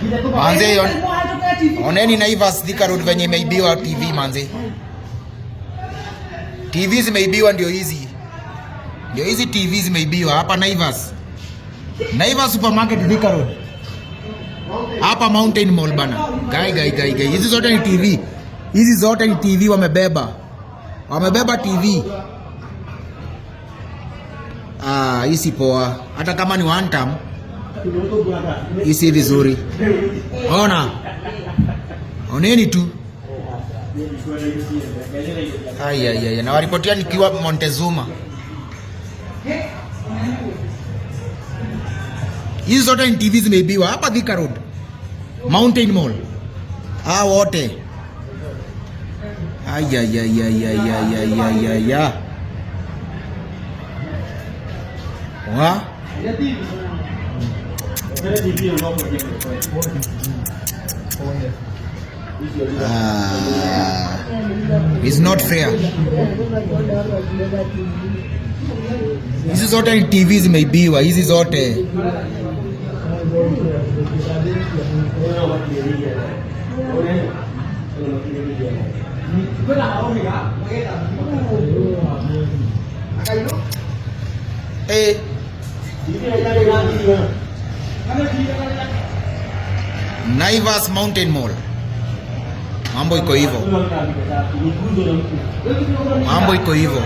Manze, oneni Naivas Thika Road venye imeibiwa TV manze. TV zimeibiwa ndio hizi. Ndio hizi TV zimeibiwa hapa Naivas. Naivas Supermarket Thika Road. Hapa Mountain Mall bana. Gai gai gai gai. Hizi zote ni TV. Hizi zote ni TV wamebeba. Wamebeba TV. Ah, hii si poa. Hata kama ni one time. Hii si vizuri. Ona. Oneni tu. Ai ai ai. Nawaripotia nikiwa Montezuma. Hizi zote ni TV zimeibiwa hapa Thika Road. Mountain Mall. Ah, wote. Ai ai ai ai ai ai ai ai ai. Wa? Ah, it's not fair. Hizi zote ni TV zimeibiwa, hizi zote. Eh. Naivas Mountain Mall. Mambo iko hivyo. Mambo iko hivyo.